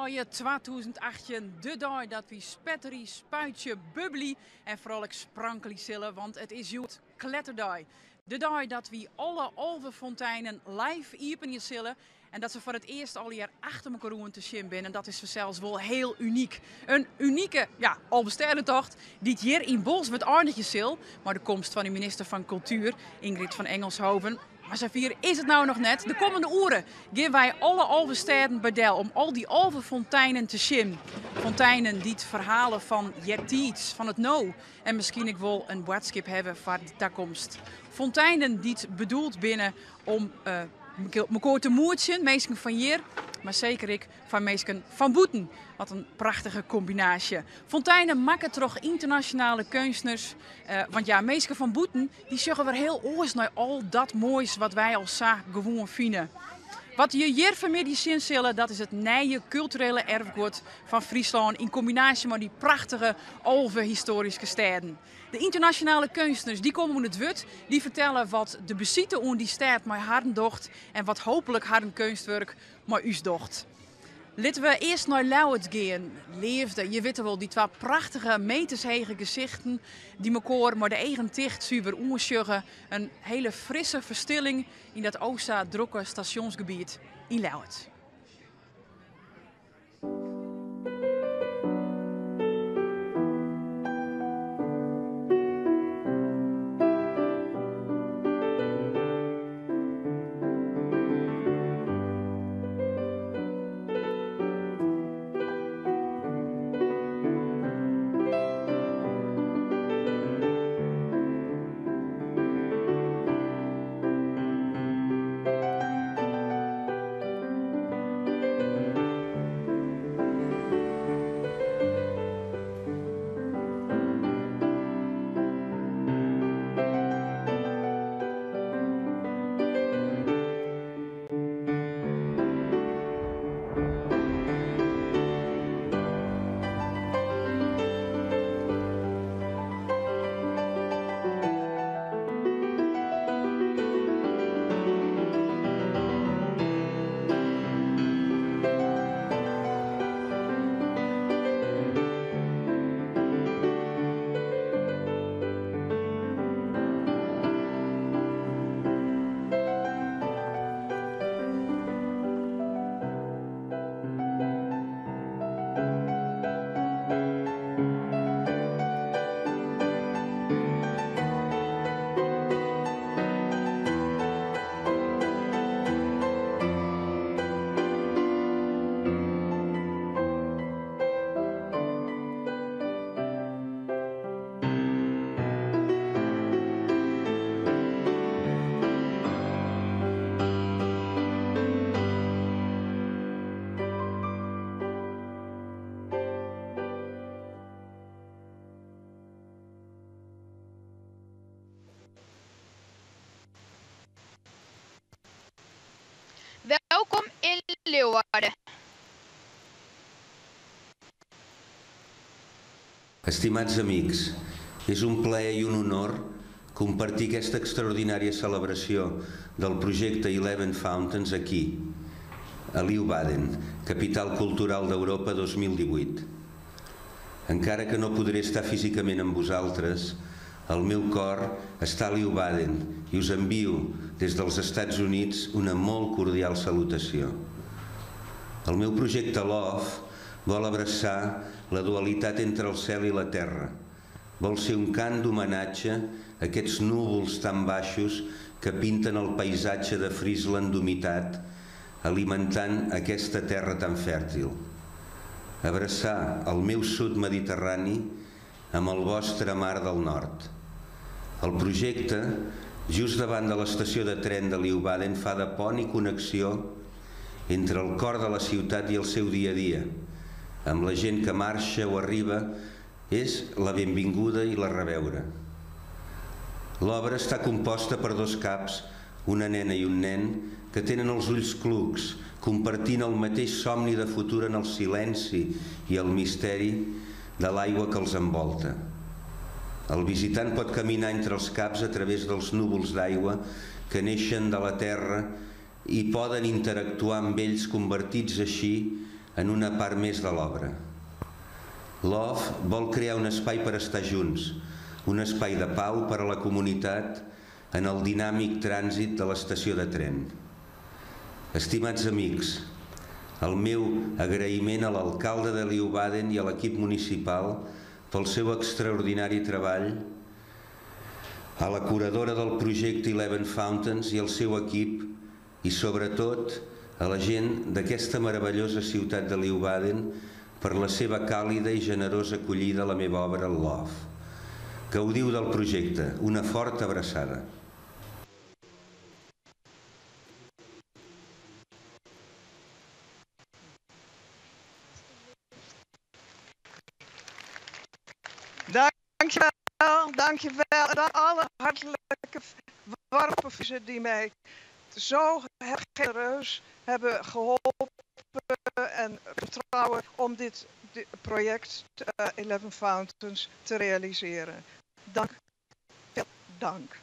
Alvestêdedei 2018, de dei dat wy spetterje, spuitsje, bubbelje en foaral ek sprankelje sille, want it is hjoed Kletterdei. De dei dat wy alle 11 fonteinen live iepenje sille en dat se foar it earst allegear achter mekoar oan te sjen binne. En dat is fansels wol hiel unyk. In unike, ja, Alvestêdetocht dy't hjir yn Bolsward einigje sil mei de komst fan de minister fan Kultuer, Ingrid van Engelshoven. Mar safier is it no noch net. De kommende oeren gean wy alle 11 stêden by del om al dy 11 fonteinen te sjen. Fonteinen dy't ferhalen fan eartiids, fan it no en miskien ek wol in boadskip hawwe foar de takomst. Fonteinen dy't bedoeld binne om mekoar te moetsjen, minsken fan hjir, mar seker ek foar minsken fan bûten. Wat in prachtige kombinaasje. Fonteinen makke troch ynternasjonale keunstners. Want ja, minsken fan bûten dy sjogge wer hiel oars nei al dat moais wat wy al sa gewoan fine. Wat je hjir fanmiddei sjen sille, dat is it nije kulturele erfguod fan Fryslân yn kombinaasje mei dy prachtige 11 histoaryske stêden. De ynternasjonale keunstners dy komme oan it wurd, dy fertelle wat de besite oan dy stêd mei harren docht en wat hooplik harren keunstwurk mei ús docht. Litte we earst nei Ljouwert gean. Leafde, je witte wol, dy twa prachtige metershege gesichten dy't mekoar mei de eagen ticht suver oansjogge. In hiele frisse ferstilling yn dat o sa drokke stasjonsgebiet yn Ljouwert. Welkom in Leeuwarden. Estimats amics, és un plaer i un honor compartir aquesta extraordinària celebració del projecte Eleven Fountains aquí, a Leeuwarden, capital cultural d'Europa 2018. Encara que no podré estar físicament amb vosaltres, el meu cor està a Leeuwarden i us envio des dels Estats Units una molt cordial salutació. El meu projecte Love vol abraçar la dualitat entre el cel i la terra. Vol ser un cant d'homenatge a aquests núvols tan baixos que pinten el paisatge de Friesland d'humitat, alimentant aquesta terra tan fèrtil. Abraçar el meu sud mediterrani amb el vostre mar del nord. El projecte, just davant de l'estació de tren de Leeuwarden, fa de pont i connexió entre el cor de la ciutat i el seu dia a dia. Amb la gent que marxa o arriba, és la benvinguda i la reveure. L'obra està composta per dos caps, una nena i un nen, que tenen els ulls clucs, compartint el mateix somni de futur en el silenci i el misteri de l'aigua que els envolta. El visitant pot caminar entre els caps a través dels núvols d'aigua que neixen de la terra i poden interactuar amb ells convertits així en una part més de l'obra. Love vol crear un espai per estar junts, un espai de pau per a la comunitat en el dinàmic trànsit de l'estació de tren. Estimats amics, el meu agraïment a l'alcalde de Leeuwarden i a l'equip municipal pel seu extraordinari treball, a la curadora del projecte Eleven Fountains i al seu equip i sobretot a la gent d'aquesta meravellosa ciutat de Leeuwarden per la seva càlida i generosa acollida a la meva obra Love. Gaudiu del projecte. Una forta abraçada. Dankjewel, dankjewel. En alle hartelijke warme die mij zo genereus hebben geholpen en vertrouwen om dit project Eleven Fountains te realiseren. Dank, veel dank.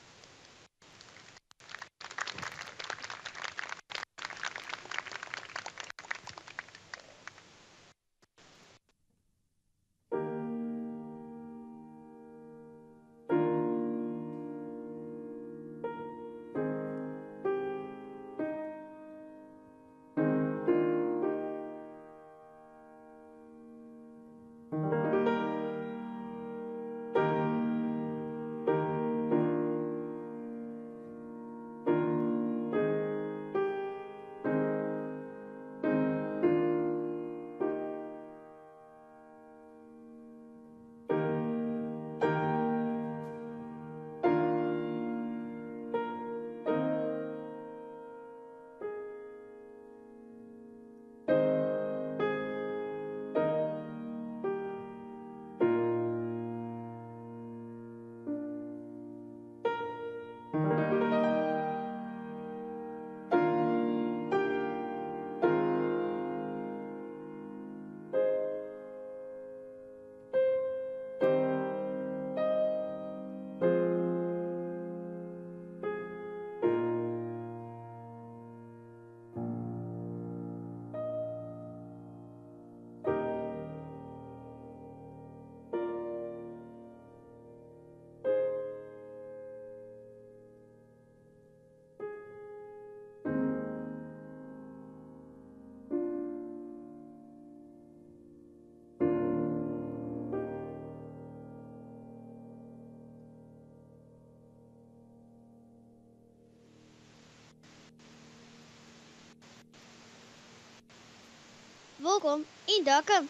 Wolkom yn Dokkum.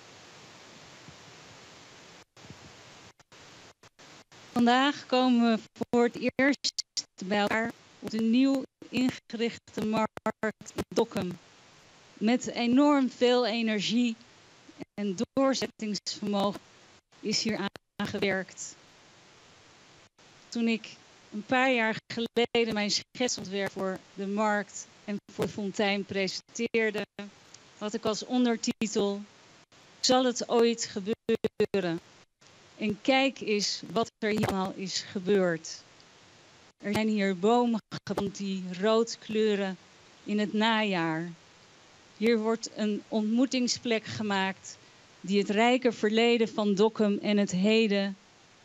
Vandaag komen we voor het eerst bij elkaar op de nieuw ingerichte markt in Dokkum. Met enorm veel energie en doorzettingsvermogen is hier aangewerkt. Toen ik een paar jaar geleden mijn schetsontwerp voor de markt en voor de fontein presenteerde, had ik als ondertitel: Zal het ooit gebeuren? En kijk eens wat er hier allemaal is gebeurd. Er zijn hier bomen geplant die rood kleuren in het najaar. Hier wordt een ontmoetingsplek gemaakt die het rijke verleden van Dokkum en het heden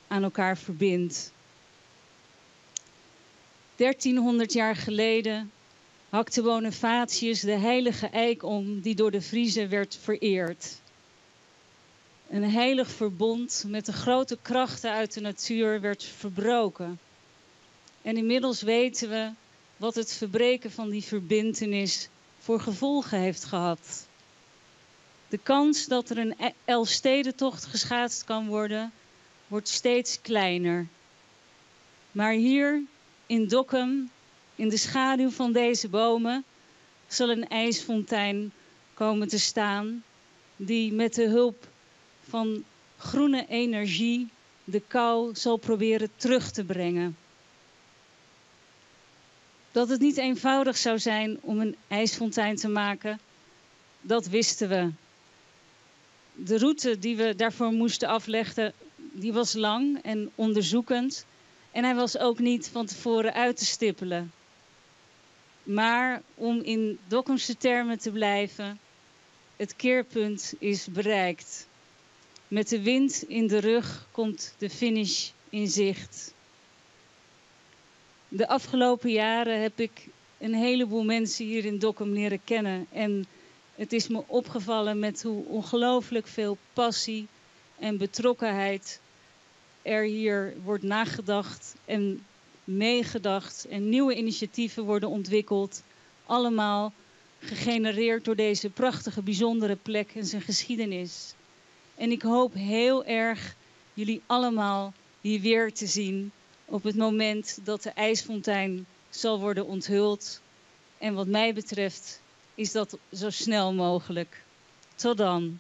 aan elkaar verbindt. 1300 jaar geleden hakte Bonifatius de heilige eik om die door de Friezen werd vereerd. Een heilig verbond met de grote krachten uit de natuur werd verbroken. En inmiddels weten we wat het verbreken van die verbintenis voor gevolgen heeft gehad. De kans dat er een Elfstedentocht geschaatst kan worden, wordt steeds kleiner. Maar hier in Dokkum, in de schaduw van deze bomen, zal een ijsfontein komen te staan die met de hulp van groene energie de kou zal proberen terug te brengen. Dat het niet eenvoudig zou zijn om een ijsfontein te maken, dat wisten we. De route die we daarvoor moesten afleggen, die was lang en onderzoekend. En hij was ook niet van tevoren uit te stippelen. Maar om in Dokkumse termen te blijven, Het keerpunt is bereikt. Met de wind in de rug komt de finish in zicht. De afgelopen jaren heb ik een heleboel mensen hier in Dokkum leren kennen. En het is me opgevallen met hoe ongelooflijk veel passie en betrokkenheid er hier wordt nagedacht en meegedacht. En nieuwe initiatieven worden ontwikkeld. Allemaal gegenereerd door deze prachtige, bijzondere plek en zijn geschiedenis. En ik hoop heel erg jullie allemaal hier weer te zien op het moment dat de IJsfontein zal worden onthuld. En wat mij betreft is dat zo snel mogelijk. Tot dan.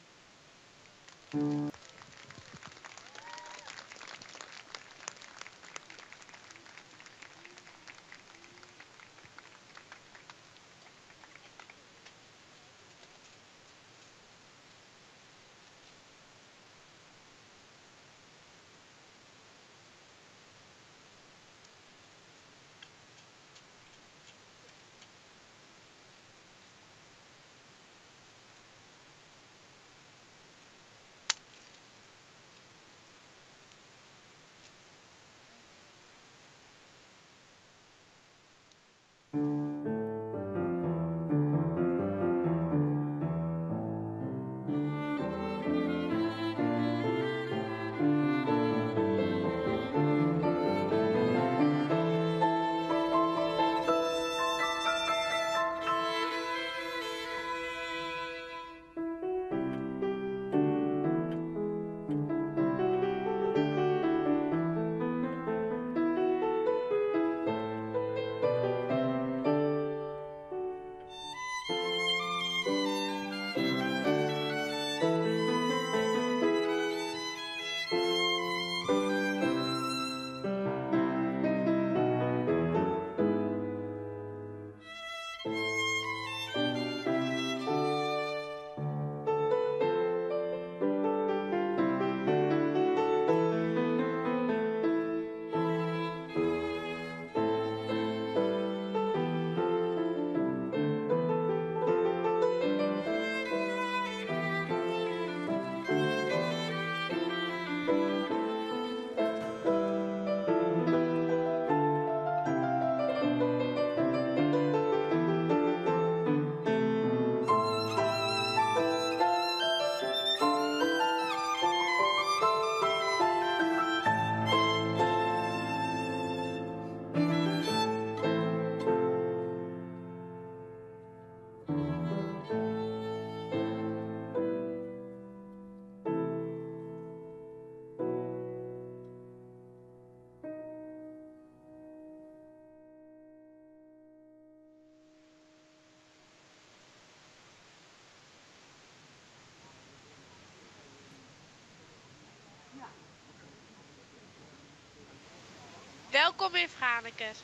Welkom in Franeker.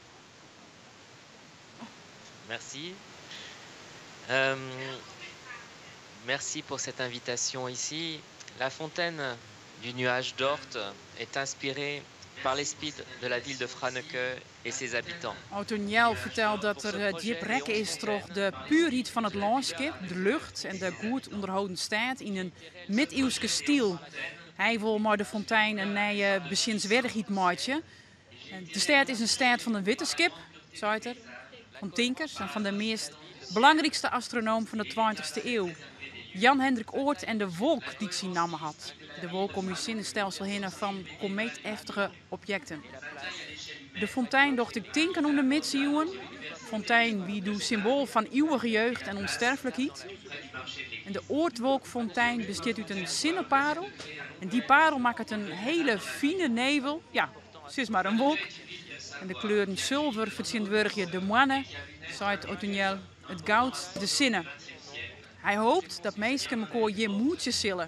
Merci. Merci pour cette invitation ici. La fontaine du nuage d'Oort est inspirée par l'esprit de la ville de Franeker et ses habitants. Otoniel fertelt dat er djip rekke is troch de puerheid fan it lânskip, de lucht en de goed ûnderholden stêd yn in midiuwske styl. Hy wol mei de fontein in nije bezienswerdichheid meitsje. De stêd is in stêd fan de wittenskip, seit er, fan tinkers en fan de meast belangrykste astronoom fan de tweintichste iuw, Jan Hendrik Oort en de wolk dy't syn namme hat. De wolk om ús sinnestelsel hinne fan komeeteftige objekten. De fontein docht ek tinken oan de midsiuwen. Fontein wie doe symboal fan iuwige jeugd en ûnsterflikheid. En de Oortwolkfontein bestiet út in sinneparel. En dy parel makket in hele fine nevel, ja, sis mar in wolk. En de kleuren sulver fertsjintwurdigje de moanne, seit Otoniel, it goud de sinne. Hy hopet dat minsken mekoar hjir moetsje sille.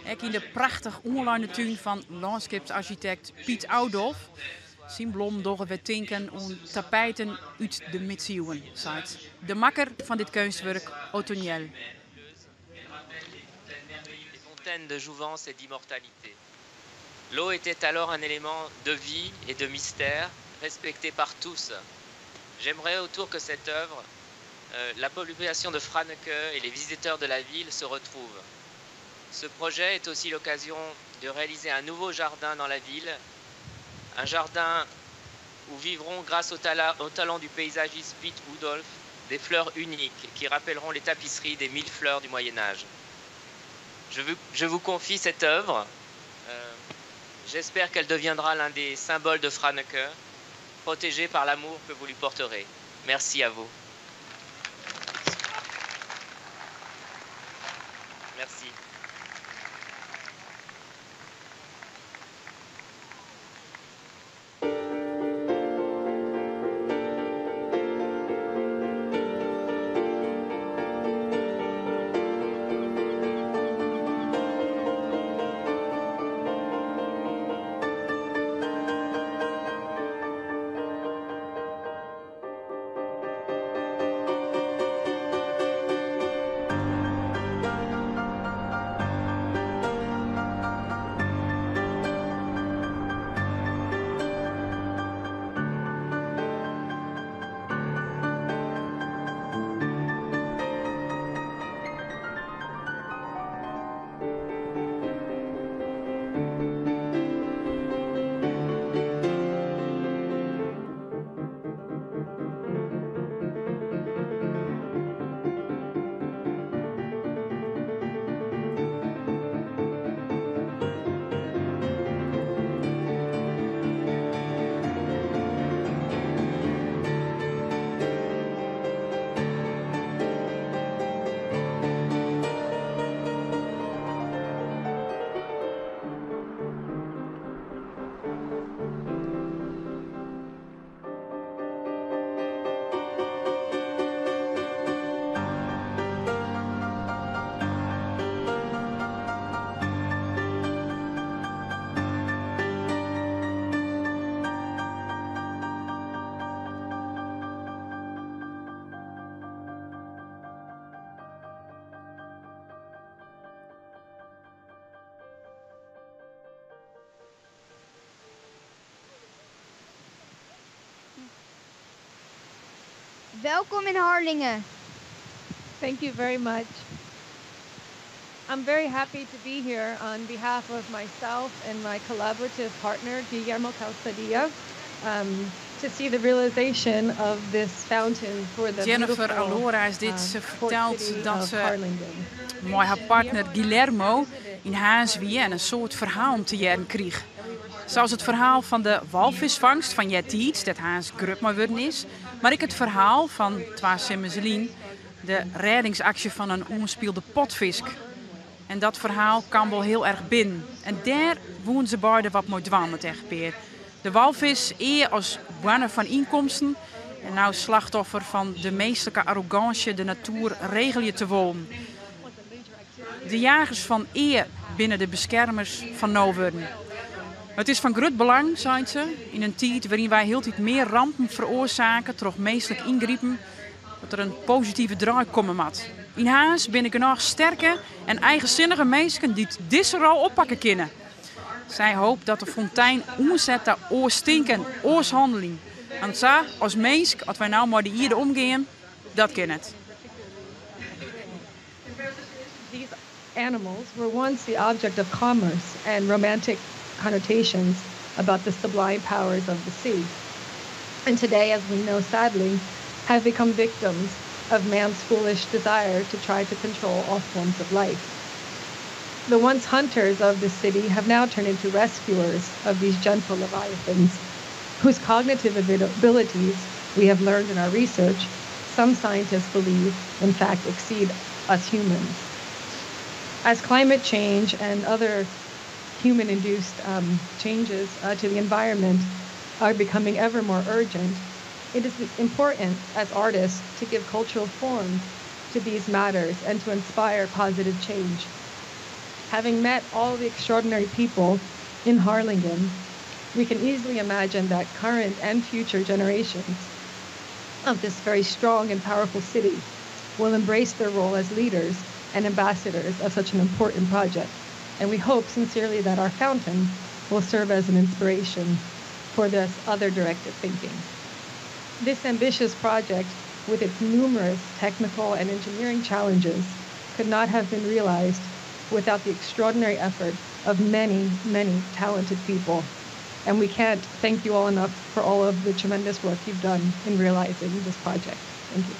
Ek yn de prachtich oanleine tún fan lânskipsarsjitekt Piet Oudolf. Syn blommen dogge wer tinken oan tapijten út de midsiuwen, seit de makker fan dit keunstwurk Otoniel. Fontaine de jouvence et d'immortalité. L'eau était alors un élément de vie et de mystère respecté par tous. J'aimerais autour que cette œuvre la population de Franeker et les visiteurs de la ville se retrouvent. Ce projet est aussi l'occasion de réaliser un nouveau jardin dans la ville, un jardin où vivront, grâce au, au talent du paysagiste Piet Oudolf, des fleurs uniques qui rappelleront les tapisseries des mille fleurs du Moyen Âge. Je vous, je vous confie cette œuvre. J'espère qu'elle deviendra l'un des symboles de Franeker, protégée par l'amour que vous lui porterez. Merci à vous. Merci. Welkom in Harlingen. Thank you very much. I'm very happy to be here on behalf of myself and my collaborative partner, Guillermo Calzadilla, to see the realization of this fountain for the Jennifer Alora is dit. Ze fertelt dat se mei har partner Guillermo yn Harns wie en in soad ferhalen te hearren krige. Sa as it ferhaal fan de walfiskfangst fan eartiids, dêr't Harns grut mei wurden is, mar ek it ferhaal fan twa simmers lyn, de rêdingsaksje fan in oanspielde potfisk. En dat ferhaal kaam wol hiel erch binnen. En dêr woene se beide wat mei dwaan, it echtpear. De walfisk ea as boarne fan ynkomsten en no slachtoffer fan de minsklike arrogânsje de natoer regelje te wollen. De jagers fan ea binne de beskermers fan no wurden. It is fan grut belang, seit se, yn in tiid wêryn wy hieltyd mear rampen feroarsaakje troch minsklik yngripen, dat der in positive draai komme moat. Yn Harns binne genôch sterke en eigensinnige minsken dy't dizze rol oppakke kinne. Sy hopet dat de fontein oanset ta oars tinken, oars hanneljen. Want sa as minsk, as wy no mei de ierde omgean, dat kin net. These animals were once the object of commerce and romantic connotations about the sublime powers of the sea. And today, as we know sadly, have become victims of man's foolish desire to try to control all forms of life. The once hunters of the city have now turned into rescuers of these gentle leviathans, whose cognitive abilities, we have learned in our research, some scientists believe, in fact, exceed us humans. As climate change and other human induced changes to the environment are becoming ever more urgent, it is important as artists to give cultural form to these matters and to inspire positive change. Having met all the extraordinary people in Harlingen, we can easily imagine that current and future generations of this very strong and powerful city will embrace their role as leaders and ambassadors of such an important project. And we hope sincerely that our fountain will serve as an inspiration for this other directed thinking. This ambitious project with its numerous technical and engineering challenges, could not have been realized without the extraordinary effort of many, many talented people. And we can't thank you all enough for all of the tremendous work you've done in realizing this project. Thank you.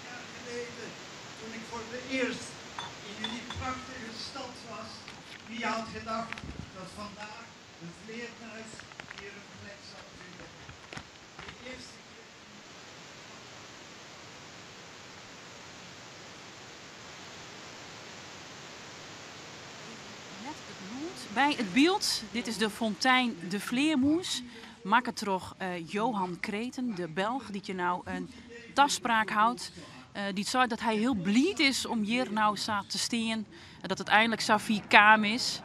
Jaar geleden, toen ik voor het eerst in jullie prachtige stad was, wie had gedacht dat vandaag de vleermuis hier een plek zou vinden? De eerste keer. Net it lûd by it byld. Dit is de fontein De Vleermûs, makke troch Johan Creten, de Belch, dy't hjir no in taspraak hâldt. Dy't seit dat hy hiel bliid is om hjir no sa te stean en dat it einlik sa fier kaam is.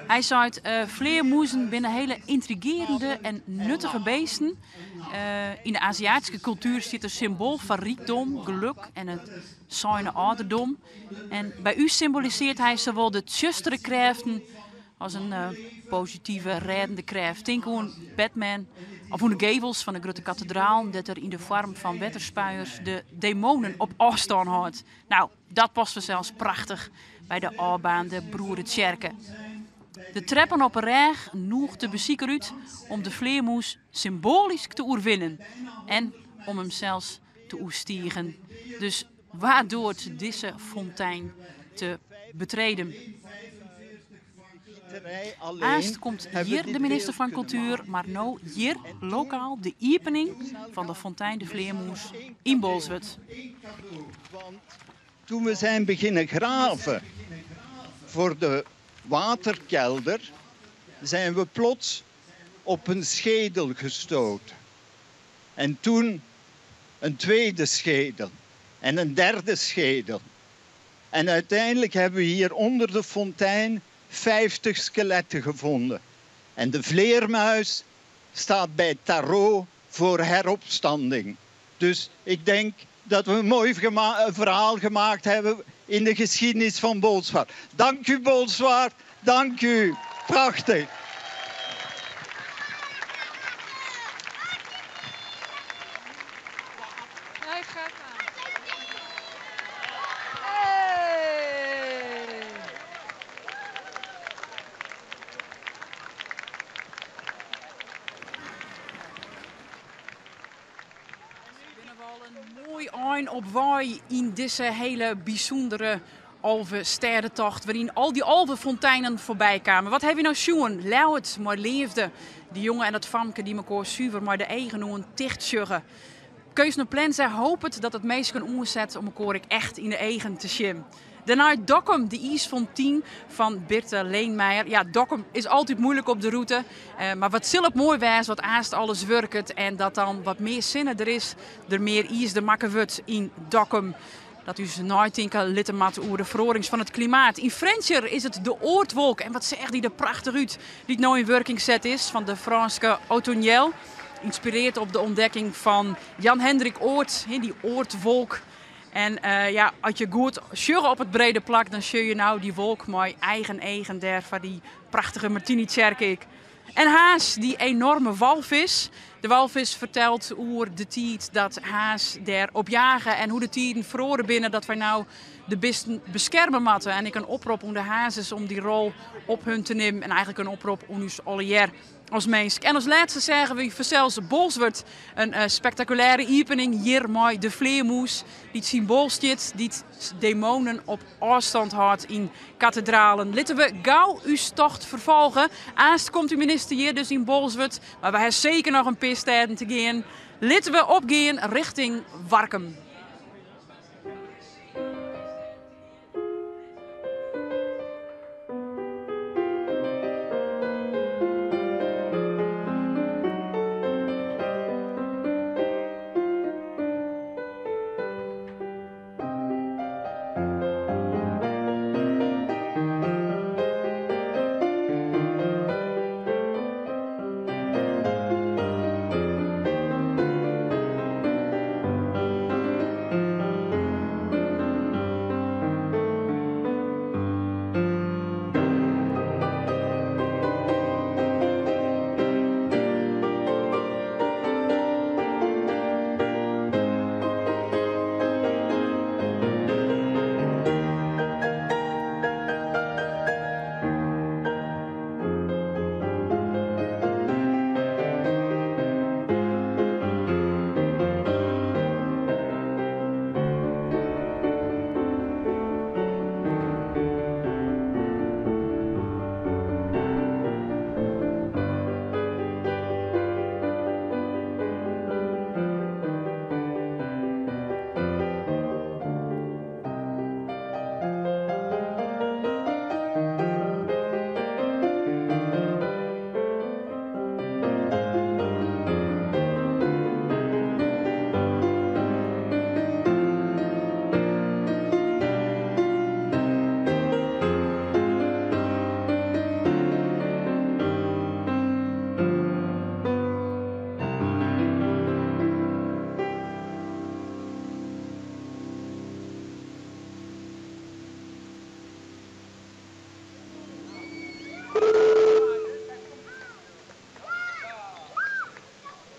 Hy seit, Flearmûzen binne hiele yntrigearjende en nuttige beesten. Yn de Aziatyske kultuer stiet in symboal foar rykdom, gelok en it seine âlderdom. En by ús symbolisearret hy sawol de tsjustere krêften as in positive, rêdende krêft. Tink oan Batman of oan de gevels fan de grutte katedralen dêr't er yn de foarm fan wetterspuiers de demonen op ôfstân hâldt. Nou, dat past fansels prachtich by de ôfbaarnde Broeretsjerke. De treppen op 'e rêch nûget de besiker út om de flearmûs symboalysk te oerwinnen en om himsels te oerstigen. Dus wa doart dizze fontein te betreden? Aanst komt hjir de minister fan Kultuer, mar no hjir lokaal de iepening fan de fontein De Vleermûs yn Bolswert. Toen we zijn beginnen graven voor de waterkelder, zijn we plots op een schedel gestoten. En toen een tweede schedel en een derde schedel. En uiteindelijk hebben we hier onder de fontein 50 skeletten gevonden. En de vleermuis staat bij tarot voor heropstanding. Dus ik denk dat we een mooi verhaal gemaakt hebben in de geschiedenis van Bolsward. Dank u Bolsward, dank u. Prachtig. Binne we al in moai ein op wei yn dizze hiele bysûndere Alvestêdetocht, wêryn al dy 11 fonteinen foarby kamen. Wat hawwe wy no sjoen? Ljouwert mei leafde. Dy jonge en dat famke dy't mekoar suver mei de eagen oan ticht sjogge. Keunstner Plensa hopet dat it minsken oanset om mekoar ek echt yn de eagen te sjen. Dêrnei Dokkum, de iisfontyn fan Birte Leenmeijer. Ja, Dokkum is altyd moeilik op de rûte. Mar wat sil it moai wêze wat aanst alles wurket en dat dan wat mear sinne der is, der mear iis der makke wurdt yn Dokkum. Dat ús neitinke litte moat oer de feroarings fan it klimaat. Yn Frjentsjer is it de Oortwolk en wat seach dy der prachtich út, dy't no yn wurking set is fan de Frânske Otoniel. Ynspireard op de ûntdekking fan Jan Hendrik Oort, dy Oortwolk. En ja, as je goed sjogge op it brede plak, dan sjogge je no dy wolk mei eigen eagen dêr foar dy prachtige Martinitsjerke ek. En Harns, dy enorme walvis. De walvis fertelt oer de tiid dat Harns dêr op jage en hoe de tiden feroare binne dat wy no de bisten beskerme moatte. En ek in oprop oan de Harnzers om dy rol op hun te nimmen en eigenlik in oprop oan ús allegear as minsk. En as lêste seagen wy fansels Bolswert. In spektakulêre iepening hjir mei de flearmûs dy't symboal stiet, dy't demonen op ôfstand hâldt yn katedralen. Litte we gau ús tocht ferfolge. Aanst komt de minister hjir dus yn Bolswert, mar we ha seker noch in pear stêden te gean. Litte we opgean richting Warkum.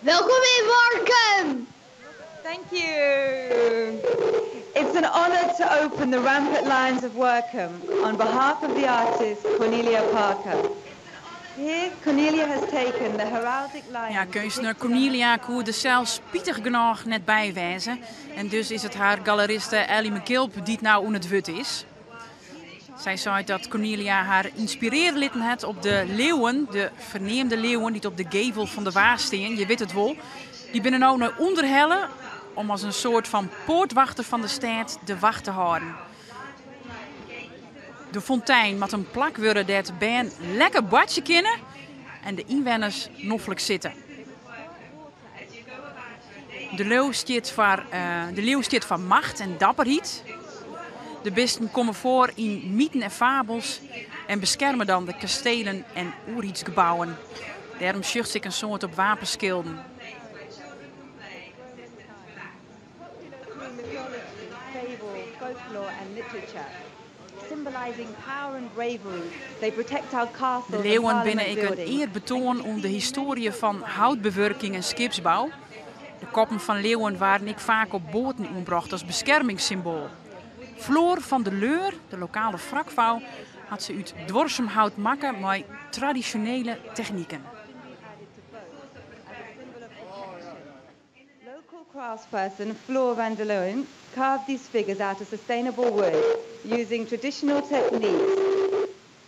Welkom in Warkum! Thank you. It's an honor to open the Rampant Lions of Workum on behalf of the artist Cornelia Parker. Here, Cornelia has taken the heraldic lion. Ja, keunstner Cornelia koe der sels spitich genôch net by wêze. En dus is it har galeriste Ellie McKilp dy't no oan it wurd is. Sy seit dat Cornelia har ynspirearje litten hat op de leeuwen, de ferneamde leeuwen dy't op de gevel fan de Waas stean, je witte it wol. Dy binne no nei ûnder helle om as in soart fan poartwachter fan de stêd de wacht te hâlden. De fontein moat in plak wurde dêr't bern lekker boartsje kinne en de ynwenners noflik sitte. De leau stiet foar, de liuw stiet foar macht en dapperheid. De bisten komme foar yn myten en fabels en beskerme dan de kastelen en oerheidsgebouwen. Dêrom sjochst ek in soad op wapenskilden. De leeuwen binne ek in earbetoan oan de histoarje fan houtbewurking en skipsbou. De koppen fan leeuwen waarden ek faak op boaten oanbrocht as beskermingssymboal. Floor van der Leur, de lokale frakfou, hat se út duorsum hout makke mei tradisjonele techniken. Local craftsperson Floor van der Leeuwen carved these figures out of sustainable wood using traditional techniques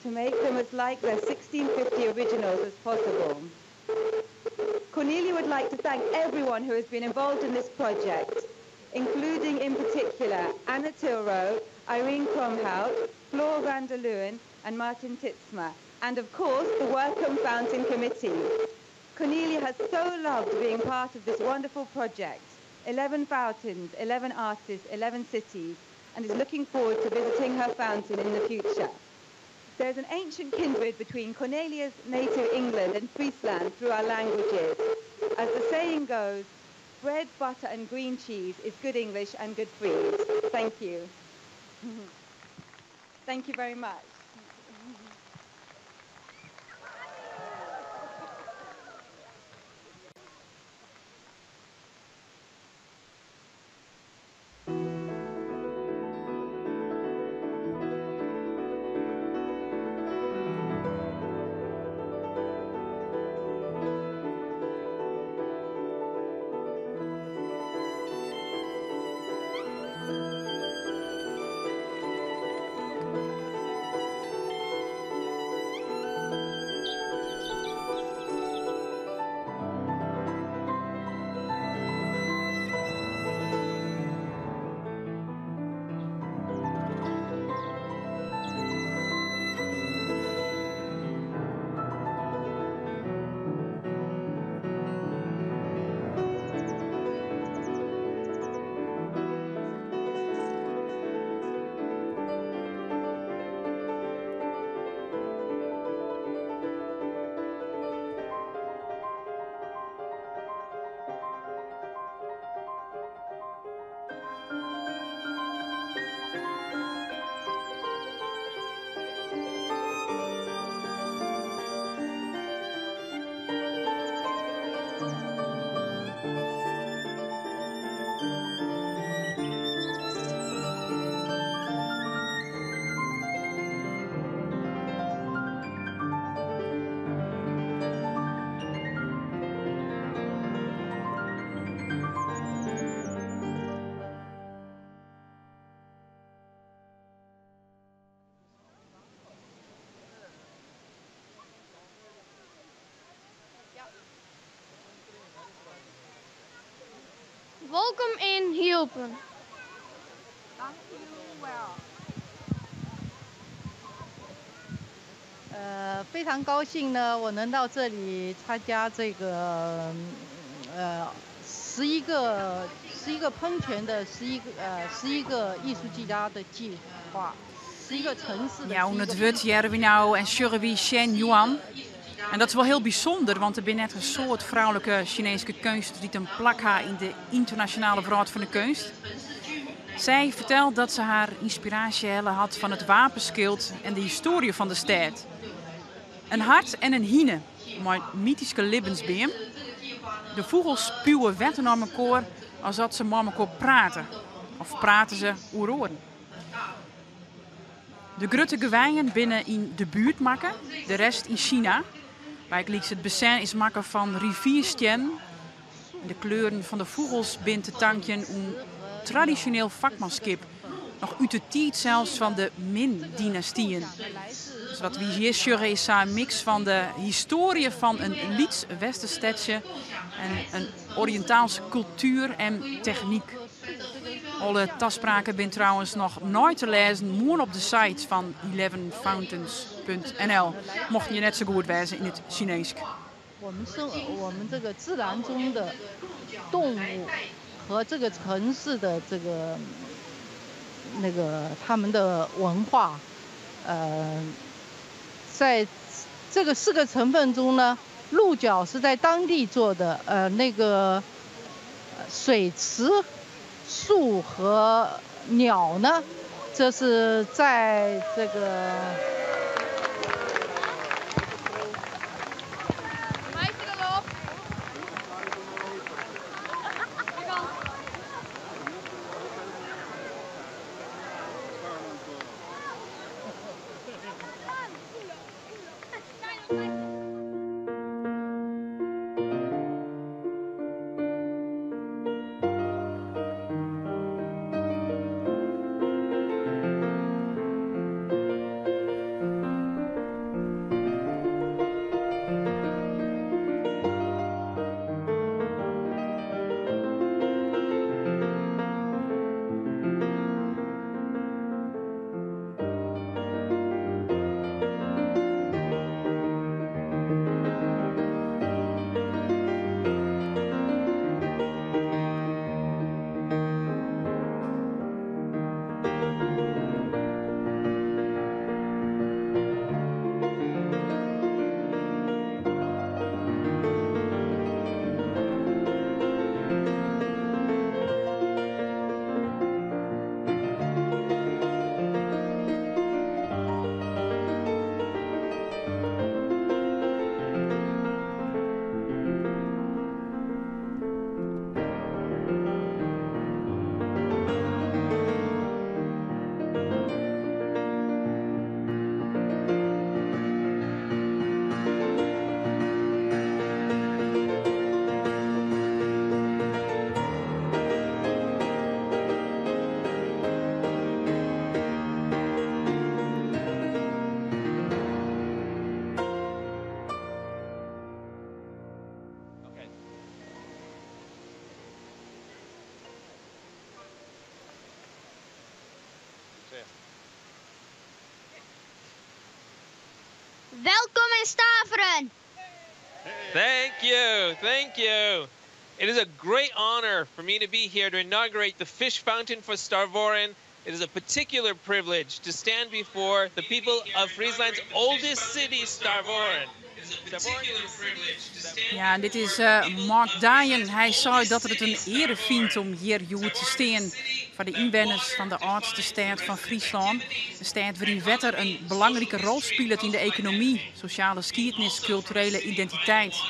to make them as like their 1650 originals as possible. Cornelia would like to thank everyone who has been involved in this project, including in particular Anna Tilroe, Irene Kromhout, Floor van der Leeuwen and Martin Titsma, and of course the Workum Fountain Committee. Cornelia has so loved being part of this wonderful project. 11 fountains, 11 artists, 11 cities, and is looking forward to visiting her fountain in the future. There's an ancient kindred between Cornelia's native England and Friesland through our languages. As the saying goes, bread, butter and green cheese is good English and good Fries. Thank you. Thank you very much. Wolkom yn Hylpen. 非常高兴呢，我能到这里参加这个十一个十一个喷泉的十一个呃十一个艺术家的计划，十一个城市的。 Ja, oan it wurd hearre wy no en sjogge wy Shen Yuan. En dat is wol hiel bysûnder, want der binne net in soad froulike Sineeske keunstners dy't in plak ha yn de ynternasjonale wrâld fan de keunst. Sy fertelt dat se har ynspiraasje helle hat fan it wapenskyld en de histoarje fan de stêd. In hart en in hine mei mytyske libbensbeam. De fûgels spiuwe wetter nei mekoar as dat se mei mekoar prate. Of prate se oer oaren. De grutte geweien binne yn de buert makke, de rest yn Sina. Bygelyks it bassin is makke fan rivierstiennen. De kleuren fan de fûgels binne te tankjen oan tradisjoneel fakmanskip, noch út de tiid sels fan de Ming-dynastyen. Dus wat wy hjir sjogge is sa in miks fan de histoarje fan in lyts westerstedsje en in oriïntaalske kultuer en technyk. Alle taspraken binne trouwens noch nei te lêzen moarn op de site fan elevenfountains.nl, mochten je net sa goed wêze yn it Sineesk. 我们生我们这个自然中的动物和这个城市的这个那个他们的文化，在这个四个成分中呢，鹿角是在当地做的，那个水池、树和鸟呢，这是在这个。in Staveren! Thank you, thank you. It is a great honor for me to be here to inaugurate the fish fountain for Stavoren. It is a particular privilege to stand before the people of Friesland's oldest city, Stavoren. Ja, en dit is Mark Dion. Hy sei dat er it in eare fynt om hjir hjoed te stean foar de ynwenners fan de âldste stêd fan Fryslân. In stêd wêryn wetter in belangrike rol spilet yn de ekonomy, sosjale skiednis, kulturele identiteit.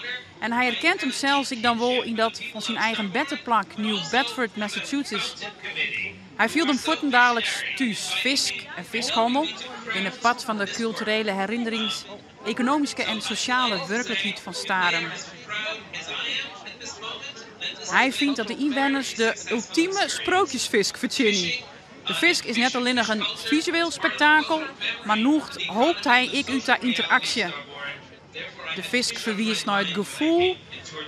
En hy herkent himsels ek dan wol yn dat fan syn eigen berteplak, New Bedford, Massachusetts. Hy fielt him fuortendaliks thús. Fisk en fiskhannel binne part fan de kulturele herinnerings, ekonomyske en sosjale wurklikheid fan Starum. Hy fynt dat de ynwenners de ultime sprookjesfisk fertsjinje. De fisk is net allinnich in fisueel spektakel, mar nûget, hopet hy, ek út ta ynteraksje. De fisk ferwiist nei it gefoel,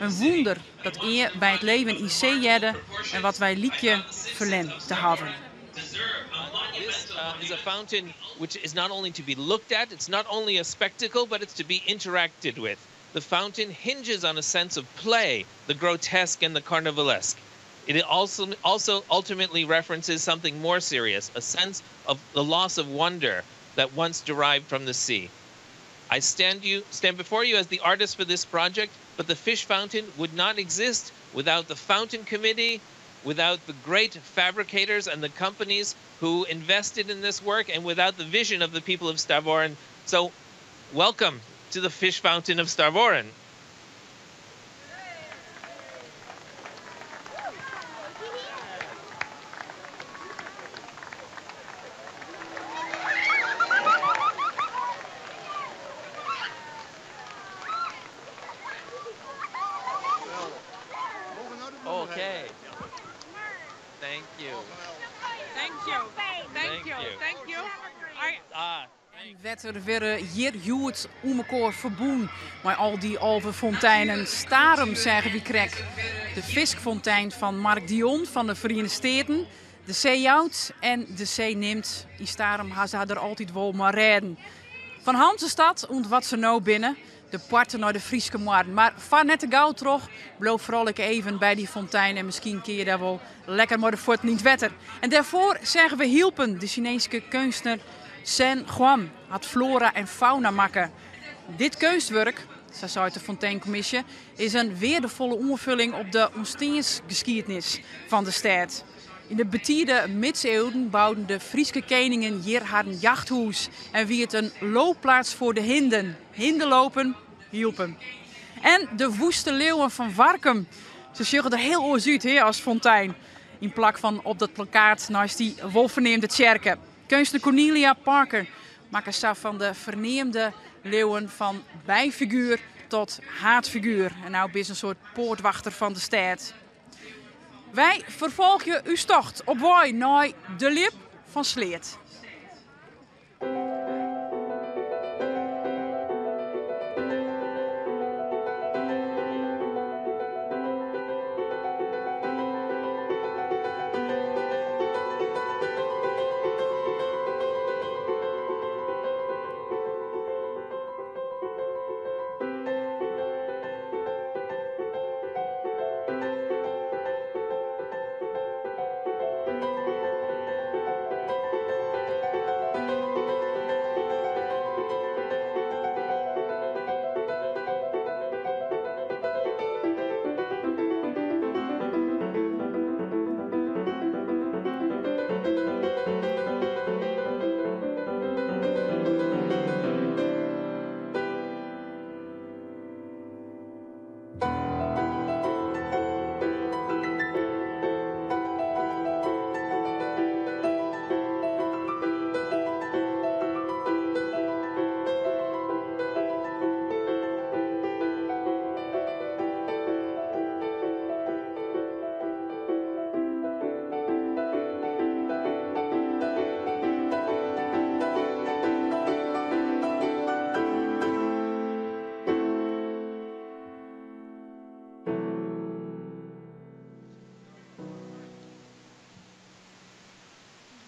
in wûnder dat ea by it leven yn see hearde en wat wy lykje ferlern te hawwen. This is a fountain which is not only to be looked at, it's not only a spectacle, but it's to be interacted with. The fountain hinges on a sense of play, the grotesque and the carnivalesque. It also ultimately references something more serious, a sense of the loss of wonder that once derived from the sea. I stand before you as the artist for this project, but the fish fountain would not exist without the fountain committee, without the great fabricators and the companies who invested in this work, and without the vision of the people of Stavoren. So, welcome to the fish fountain of Stavoren. Okay. Thank you. Thank you. Thank you. Thank you. Ah. En wetter wurde hjir hjoed oan mekoar ferbûn mei al dy 11 fonteinen. Starum, seagen wy krekt. De fiskfontein fan Mark Dion fan de Feriene Steaten. De see jout en de see nimt. Yn Starum ha se har der altyd wol mei rêden. Fan Hanzestad oant wat se no binne, de poarte nei de Fryske Marren. Mar far net te gau troch, bliuw foaral ek even by dy fontein en miskien kinne je dêr wol lekker mei de fuotten yn it wetter. En dêrfoar seagen we Hylpen, de Sineeske keunstner Sen Huan hat flora en fauna makke. Dit keunstwurk, sa seit de Fonteinkommisje, is in weardefolle oanfulling op de ûntsteansgeskiednis fan de stêd. Yn de betide midsiuwen bouden de Fryske keningen hjir harren jachthûs en wie it in loopplaats foar de hinden. Hindelopen, Hylpen. En de woeste leeuwen fan Warkum. Se sjogge der hiel oars út hè, as fontein. Yn plak fan op dat plakkaat neist dy wolferneamde tsjerke. Keunstner Cornelia Parker makke sa fan de ferneamde leeuwen fan byfiguer tot haadfiguer. En no binne se in soart poartwachter fan de stêd. Wy ferfolgje ús tocht op wei nei de Ljip fan Sleat.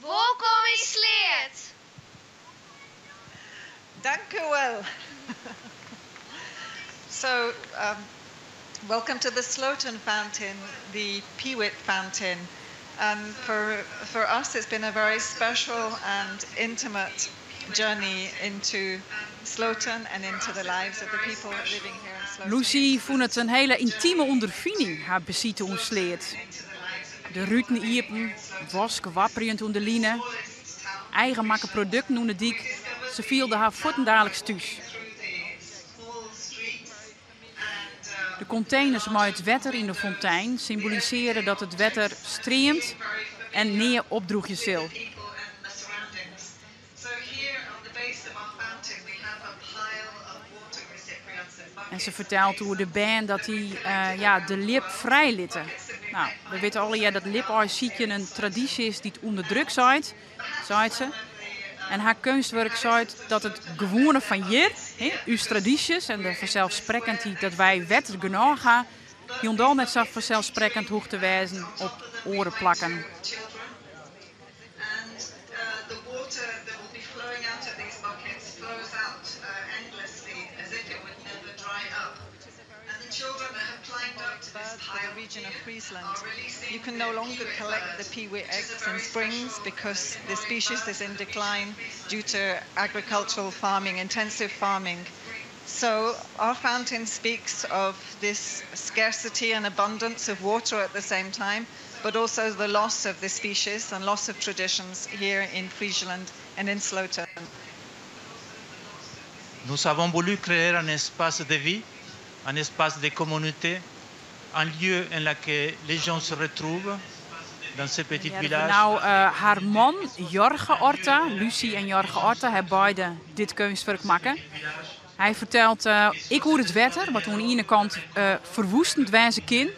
Wolkom yn Sleat! Dank u wel. So, welcome to the Sloten Fountain, the Peewit Fountain. And for us, it's been a very special and intimate journey into Sloten and into the lives of the people living here in Sloten. Lucy fûn it in hiele yntime ûnderfining, har besite oan Sleat. De ruten iepen, wask wapperjend ûnder de line, eigenmakke produkten ûnder de dyk. Se fielde har fuortendaliks thús. De konteners mei it wetter yn de fontein symbolisearje dat it wetter streamt en nea opdrûgje sil. En se fertelt oer de bern dat dy ja, de ljip frijlitte. No, we witte allegear dat ljipaaisykjen in tradysje is dy't ûnder druk seit, seit se. En har keunstwurk seit dat it gewoane fan hjir, ús tradysjes en de fanselssprekkendheid dat wy wetter genôch ha, hielendal net sa fanselssprekkend hoecht te wêzen op oare plakken. And the water that will be flowing out of these buckets flows out endlessly as if it would never dry up. And the children that have climbed up to this pile the region of Friesland. You can no longer collect the peewit eggs in springs because the species is in decline due to agricultural farming, intensive farming. So our fountain speaks of this scarcity and abundance of water at the same time, but also the loss of the species and loss of traditions here in Friesland and in Sloten. Nous avons voulu créer un espace de vie, un espace de communauté, un lieu en lequel les gens se retrouvent dans ce petit village. Nou, har man Jorge Orta, Lucy en Jorge Orta, ha beide dit keunstwurk makke. Hy fertelt ek oer it wetter, wat oan de iene kant ferwoestend wêze kin,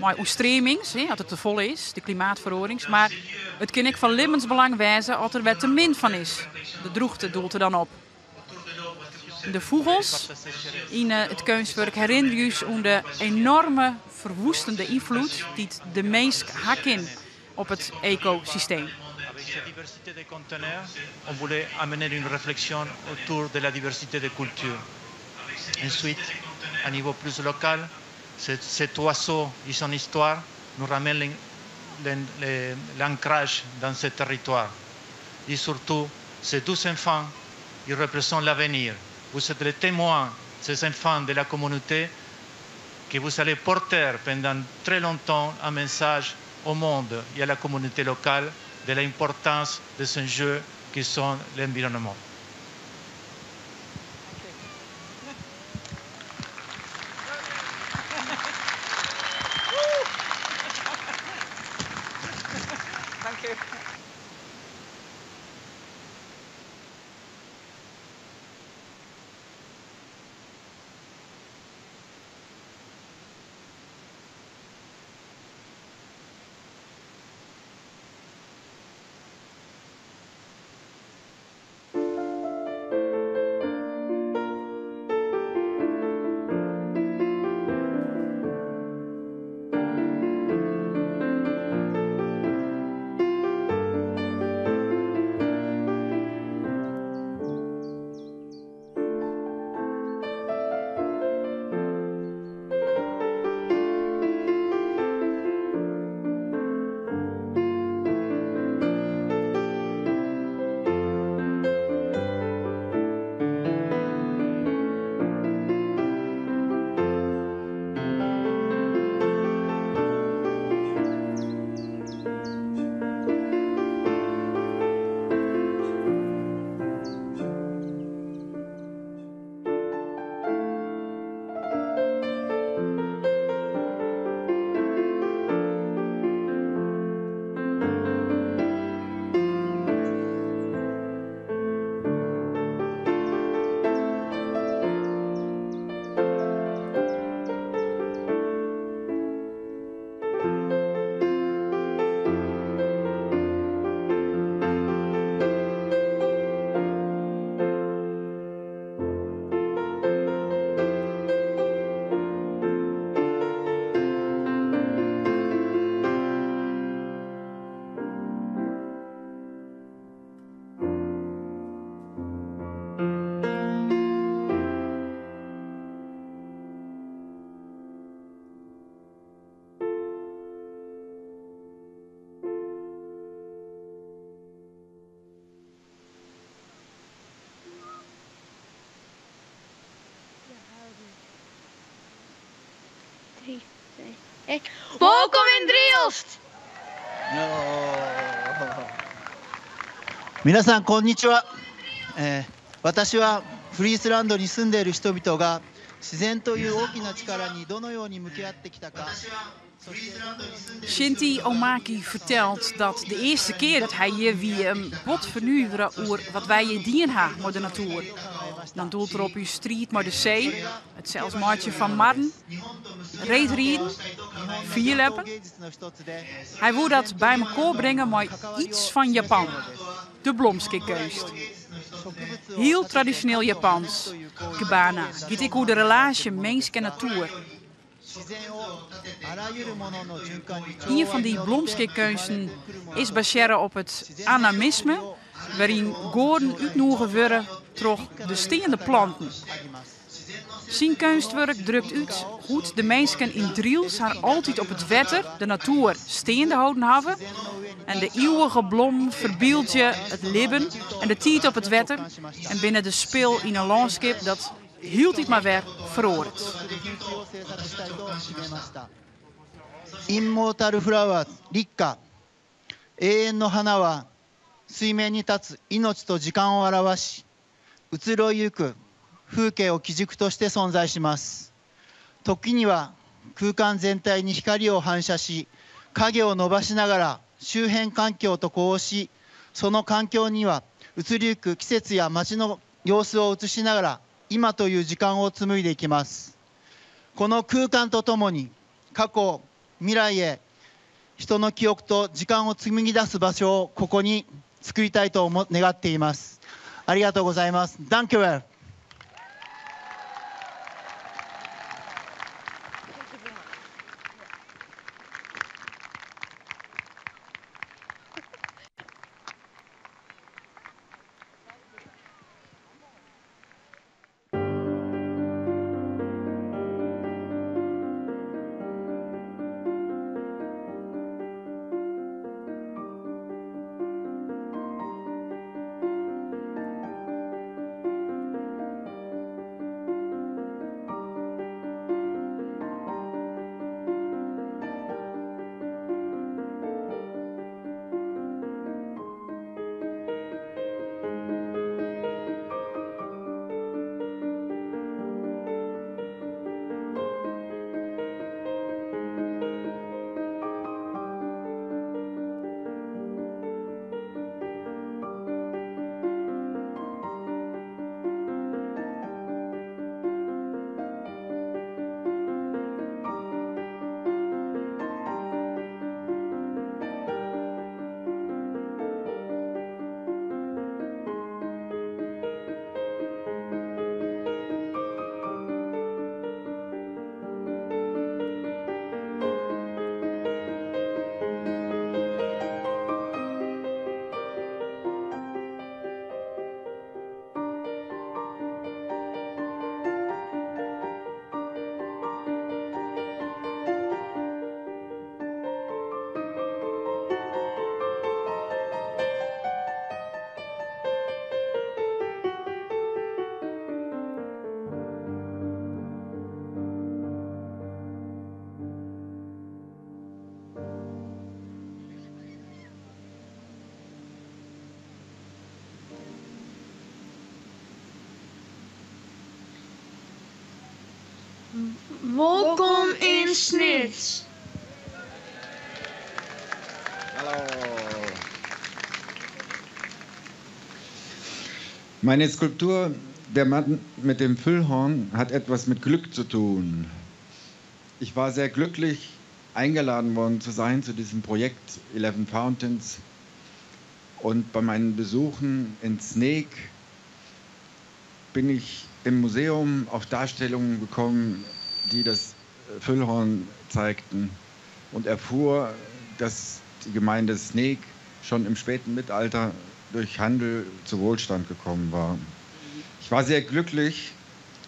mei oerstreamings, as it te folle is, de klimaatferoarings. Mar it kin ek fan libbensbelang wêze as der wer te min fan is. De drûchte doelt der dan op. De fûgels yn it keunstwurk herinnerje ús oan de enoarme ferwoestende ynfloed dy't de minsk ha kin op it ekosysteem. Avec cette diversité de conteneurs, on voulait amener une réflexion autour de la diversité des cultures. Ensuite, à niveau plus local, cet oiseau et son histoire nous ramènent l'ancrage dans ce territoire. Et surtout, ces 12 enfants, ils représentent l'avenir. Vous êtes les témoins, ces enfants de la communauté, que vous allez porter pendant très longtemps un message au monde et à la communauté locale de l'importance de ces enjeux qui sont l'environnement. Thank you. 3, 2, 1. Wolkom yn Drylts! 皆さんこんにちは、えー、私はフリースランドに住んでいる人々が自然という大きな力にどのように向き合ってきたか。 Shinti Omaki fertelt dat de earste kear dat hy hjir wie him bot fernuvere oer wat wy hjir dien ha mei de natoer. Dan doelt er op ús striid mei de see, it sels meitsjen fan marren, reedriden, fierljeppen. Hy woe dat by mekoar bringe mei iets fan Japan, de blomskikkeunst. Hiel tradisjoneel Japans, Ikebana giet ek oer de relaasje minsk en natoer. Ien fan dy blomskikkeunsten is basearre op it animisme, wêryn goaden útnûge wurde troch de steande planten. Syn keunstwurk drukt út hoe't de minsken yn Drylts har altyd op it wetter, de natoer, steande holden hawwe. En de iuwige blommen ferbyldzje it libben en de tiid op it wetter en binne de spil yn in lânskip dat hieltyd mar wer feroaret. Immortal Flowers 立花永遠の花は水面に立つ命と時間を表し移ろいゆく風景を基軸として存在します時には空間全体に光を反射し影を伸ばしながら周辺環境と呼応しその環境には移りゆく季節や街の様子を映しながら今という時間を紡いでいきますこの空間とともに過去未来へ人の記憶と時間を紡ぎ出す場所をここに作りたいと思願っていますありがとうございます Dank u wel. Wolkom yn Snits. Hallo. Meine Skulptur Der Mann mit dem Füllhorn hat etwas mit Glück zu tun. Ich war sehr glücklich, eingeladen worden zu sein zu diesem Projekt Eleven Fountains. Und bei meinen Besuchen in Snake bin ich im Museum auf Darstellungen gekommen, die das Füllhorn zeigten und erfuhr, dass die Gemeinde Snake schon im späten Mittelalter durch Handel zu Wohlstand gekommen war. Ich war sehr glücklich,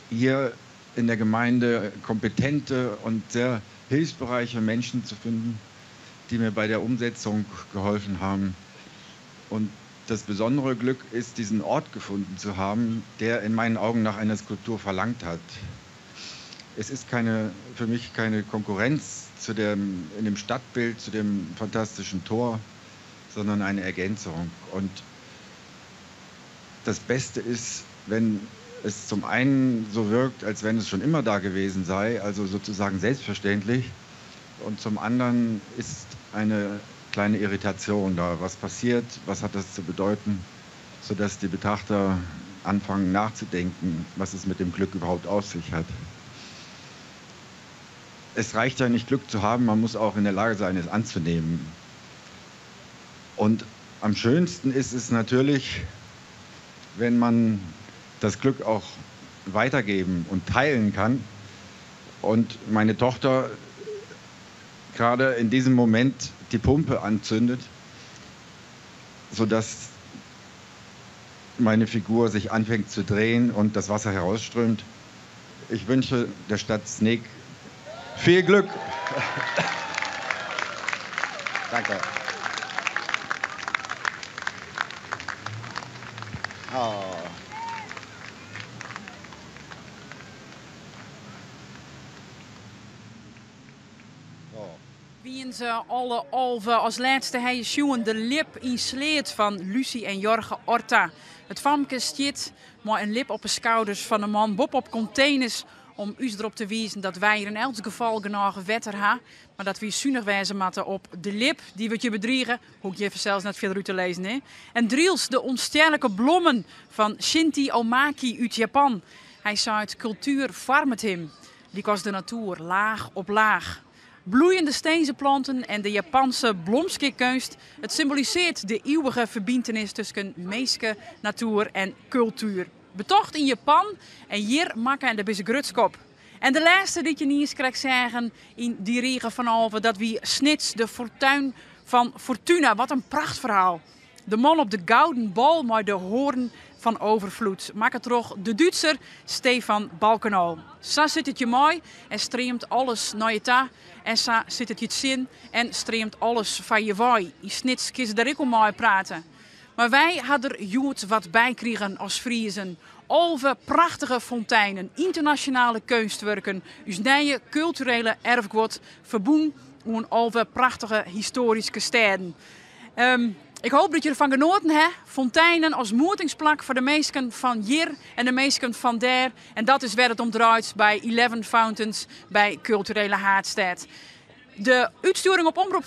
hier in der Gemeinde kompetente und sehr hilfsbereiche Menschen zu finden, die mir bei der Umsetzung geholfen haben. Und das besondere Glück ist, diesen Ort gefunden zu haben, der in meinen Augen nach einer Skulptur verlangt hat. Es ist keine, für mich keine Konkurrenz zu dem, in dem Stadtbild, zu dem fantastischen Tor, sondern eine Ergänzung. Und das Beste ist, wenn es zum einen so wirkt, als wenn es schon immer da gewesen sei, also sozusagen selbstverständlich. Und zum anderen ist eine kleine Irritation da. Was passiert? Was hat das zu bedeuten? Sodass die Betrachter anfangen nachzudenken, was es mit dem Glück überhaupt auf sich hat. Es reicht ja nicht, Glück zu haben, man muss auch in der Lage sein, es anzunehmen. Und am schönsten ist es natürlich, wenn man das Glück auch weitergeben und teilen kann. Und meine Tochter gerade in diesem Moment die Pumpe anzündet, sodass meine Figur sich anfängt zu drehen und das Wasser herausströmt. Ich wünsche der Stadt Sneek viel Glück. Danke. Oh. Wienen se alle 11. As lêste ha je sjoen de ljip yn Sleat fan Lucy en Jorge Orta. It famke stiet mei in ljip op 'e skouders fan 'e man boppe-op konteners om ús derop te wizen dat wy hjir yn elts gefal genôch wetter ha, mar dat wy sunich wêze moatte op de ljip. Dy wurdt hjir bedrige, hoech ik hjir fansels net fierder út te lizzen. Hè? En Drylts, de ûnstjerlike blommen fan Shinti Omaki út Japan. Hy seit, kultuer foarmet him, lykas de natoer, laach op laach. Bloeiende stinzeplanten en de Japanse blomskikkeunst, it symbolisearret de iuwige ferbyntenis tusken minske, natoer en kultuer. Betocht yn Japan en hjir makke en dêr binne se grutsk op. En de lêste dy't je niiskrekt seagen yn dy rige fan 11, dat wie Snits, de fortuin fan Fortuna. Wat in prachtferhaal. De man op de gouden bal mei de hoarn fan overvloed, makke troch de Dútser Stefan Balkenhol. Sa sit it je mei en streamt alles nei je ta. En sa sit it je tsjin en streamt alles foar je wei. Yn Snits kinne se dêr ek oer meiprate. Mar wy ha der hjoed wat by krigen as Friezen. 11 prachtige fonteinen, ynternasjonale keunstwurken, ús nije kulturele erfguod ferbûn oan 11 prachtige histoaryske stêden. Ik hoop dat je derfan genoaten ha. Fonteinen as moetingsplak foar de minsken fan hjir en de minsken fan dêr. En dat is wêr't it om draait by Eleven Fountains by Kulturele Haadstêd. De útstjoering op Omrop,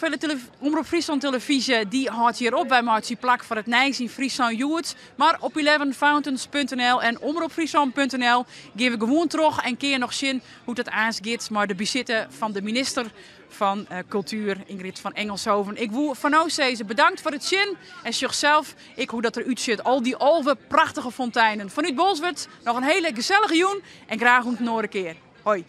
Omrop Fryslân Televyzje dy hâldt hjir op. Wy meitsje plak foar it nijs yn Fryslân Hjoed. Mar op elevenfountains.nl en omropfryslân.nl gean we gewoan troch en kinne je noch sjen hoe't it aanst giet mei de besite fan de minister fan Kultuer Ingrid van Engelshoven. Ik woe foar no sizze bedankt foar it sjen en sjoch sels ek hoe dat der útsjocht. Al dy 11 prachtige fonteinen. Fanút Bolswert noch in hiele gesellige jûn en graach oant in oare kear. Hoi.